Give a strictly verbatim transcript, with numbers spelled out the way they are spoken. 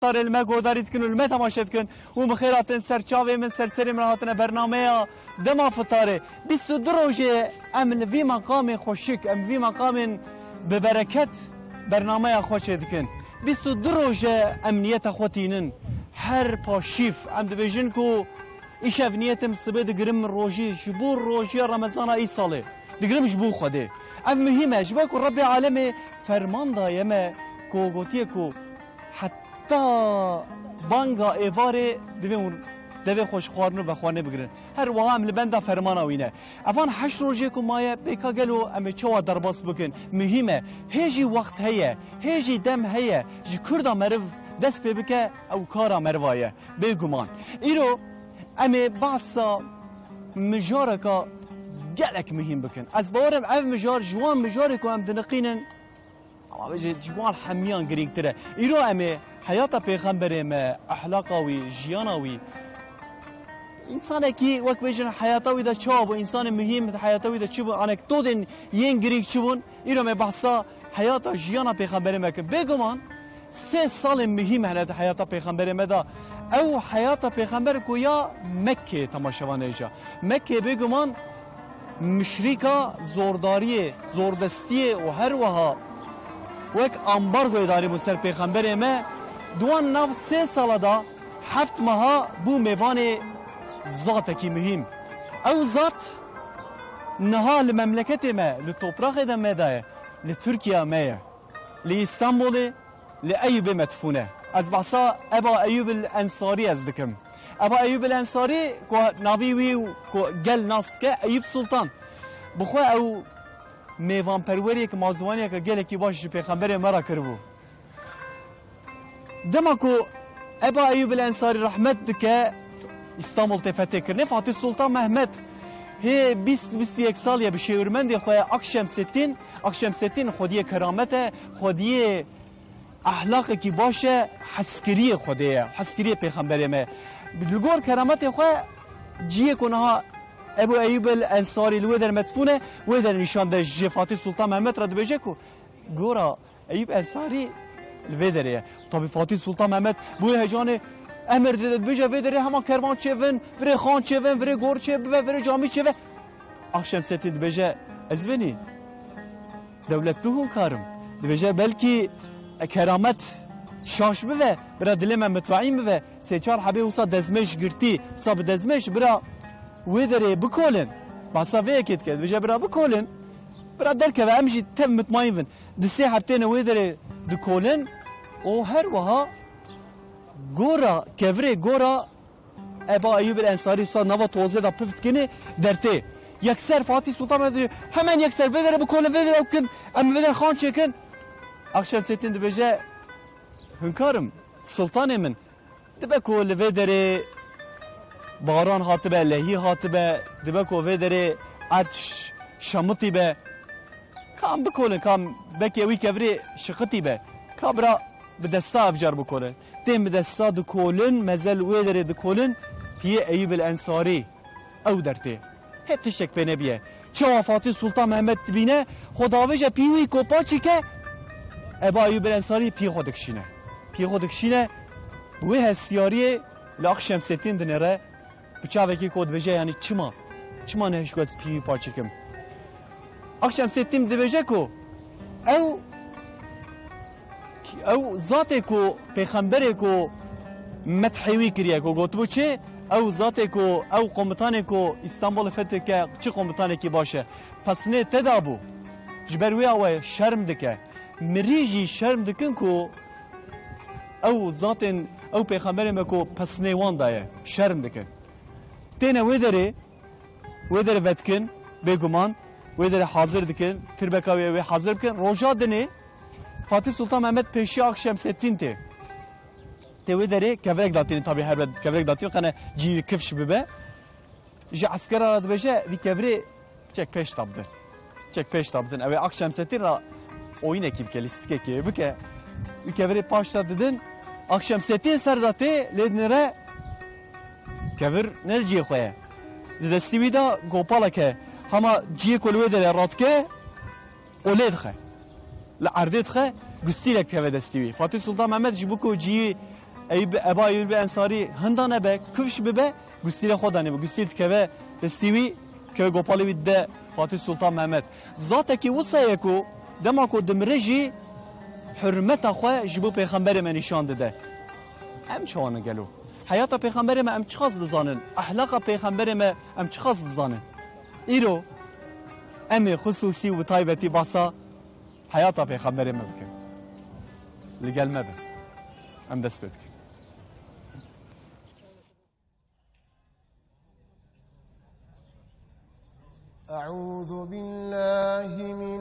Tarê li me guhdarî dikin û li me temaşe dikin û bi xêr hatin ser çavê min, ser serê min hatine bernameya Dema Fitarê. Bîst û du rojê em li vî meqamê xweşik, em vî meqamên bi bereket bernameya xwe çêdikin. Bîst û du roj e em niyeta xwe tînin. Her paşîv em dibêjin ku îşev niyetim sibê digirim rojî ji bo rojiya Remezana îsalê. Digirim ji bo Xwedê. Ev muhîm e, ji bo ku Rebbê Alemê ferman daye me ku gotiye ku heta banga êvarê divê hûn devê xwe ji xwarin û vexwarinê bigirin. Her wiha em li benda fermana wî ne. Evan heşt rojê ku maye, pêka gelo em ê çawa derbas bikin? Muhîm e. Hê jî wext heye, hê jî dem heye ji Kurda meriv dest pê bike, ew kara meriva ye. Bêguman. Îro em ê behsa mijareka gelek muhîm bikin. Ez bawer im ev mijar ji wan mijarê ku em diniqînin, ama bêje ji wan hemiyan girîngtir e. Îro em ê heyata Pêxemberê me, ehlaqa wî, jiyana wî, însanekî wek bêjin heyata wî de çawa bû, însanê muhîm di heyata wî de çi bû, anekdotên yên girîng çi bûn, îro me behsa heyata jiyana Pêxemberê me kir. Bêguman sê salên muhîm hene di heyata Pêxemberê me de. Ew heyata Pêxember ku ya Mekkê temaşevan hêja. Mekkê bêguman muşrîka zordariyê, zordestiyê û her wiha wek ambargoyê darîbû ser Pêxemberê me. Di wan nav sê sala de heft meha bû mêvanê zatekî muhîm. Ew zat niha li memleketê me, li topraxê de me de ye, li Tirkiya me ye. Li Îstanbulê li Eyûbê me difûne. Ez behsa Eba Eyûb el Ensarî ez dikim. Eba Eyûb el Ensarî ku navî wî û ku gel nas dike Eyûb Sultan. Bi xwe ew mêvanperweriyeke, mazûwaniyeke gelekî baş ji pêxemberê me re kiribû. Dema ku Eba Eyûb el Ensarî rehmet dike, Îstanbul tê fethêkirinê, Fatih Sultan Mehmet hê bîst bîst û yek sal ye bi şêwirmendê xwe Akşemseddin. Akşemseddin xwediyê keramet e, xwediyê ehlaqekî baş e, hezkiriyê Xwedê ye, hezkiriyê Pêxemberê me. Li gor kerametê xwe cihê ku niha Ebu Eyûb el Ensarî li wê der medfûn e, wê der nîşan de ji Fatih Sultan Mehmet re dibêje ku gora Eyûb Ensarî li vê derê ye. Tabî Fatîh Sultan Mehmet bi wê heyecanê emir dide, dibêje vê derê hema kervan çêvin, virê xan çêvin, virê gor çêbibe, virê camî çêve. Akşemseddin dibêje, ez binî dewletli hûnkarim. Dibêje belkî keramet şaş bibe, bira dilê me mutmaîn bibe. Sê çar hebê wisa dezmêj girtî, wisa bi dezmêj bira wê derê bikolin. Behsa vê yekê dike, dibêje bira bikolin. Bira derkeve, em jî tev mutmaîn bin. Di sê heb têne wê derê dikolin û her wiha gora, kevirê gora Eba Eyûb el Ensarî wisa nava tozê de pif dikinê dertê. Yekser Fatîh Sultan Mehmet dibêje, hemen yekser vê derê bikolin, vê derê ew kin, em vê derê xan çêkin. Akşemseddin dibêje, hûnkar im, sultanê min, dibe ku li vê derê baran hatibe, lehî hatibe, dibe ku vê derê erd ş-, şemitî be. Kam bikolin, kam belkî wî kevirê şiqitî be. Ka bira bi desta ev car bikolin. Tên bi desta dikolin, mezel wê derê dikolin, piyê Eyûb el Ensarî ew dertê. Hê tiştek pê nebiye. Çawa Fatih Sultan Mehmet dibîne, xwe davêje pî wî ku paçî ke, Eba Eyûb el Ensarî piyê xwe dikişîne. Piyê xwe dikişîne, wê hestiyariyê li Akşemseddin dinêre, bi çavekî ku dibêje, yanî çima? Çima nehişt ku ez piyê wî paçî kim? Akşemseddin dibêje ku ew, ew zatê ku pêxemberê ku methê wî kiriye, ku gotibû çi? Ew zatê ku, ew komutanê ku Îstanbulê fethê ke, çi komutanekî baş e. Pesnê te dabû. Ji ber wê ew ê şerm dike. Mirî jî şerm dikin ku ew zatên, ew pêxemberê me ku pesnê wan daye. Şerm dikin. Têne wê derê, wê derê vedikin, bêguman, wê derê hazir dikin, tirbeka wê, wê hazir bikin. Roja dinê Fatih Sultan Mehmet pêşiya Akşemseddin tê. Tê wê derê kevirek datînin, tabî her wê kevirek datînin, qene cî wî kifş bibe. Ji eskera re dibêje, vî kevirê çek pêş de bidin. Çek pêş de bidin. Ew ê Akşemseddin re oyînekî bike, lîstikekê bike. Wî kevirê paş de didin. Akşemseddin ser de tê, lê dinêre kevir ne li cihê xwe ye. Di destî wî de gopalek e. Hema cihê ku li wê derê radike, olê dixe. Li erdê dixe, gustîlek dikeve destî wî. Fatih Sultan Mehmet ji bo ku cihî Eyûb, Eba Eyûb Ensarî hinda nebe, kifş bibe, gustîlê xwe danê, gustîl dikeve destî wî, ke gopalê wî dide Fatih Sultan Mehmet. Zatekî wisa ye ku dema ku dimire jî hurmeta xwe ji bo pêxemberê me nîşan dide. Em çawa ne gelo? Heyata pêxemberê me em çiqas dizanin? Ehlaqa pêxemberê me em çiqas dizanin? Îro em ê xusûsî û taybetî basa heyata pêxemberê me bikin. Li gel me bin. Em dest pê bikin. أعوذ بالله من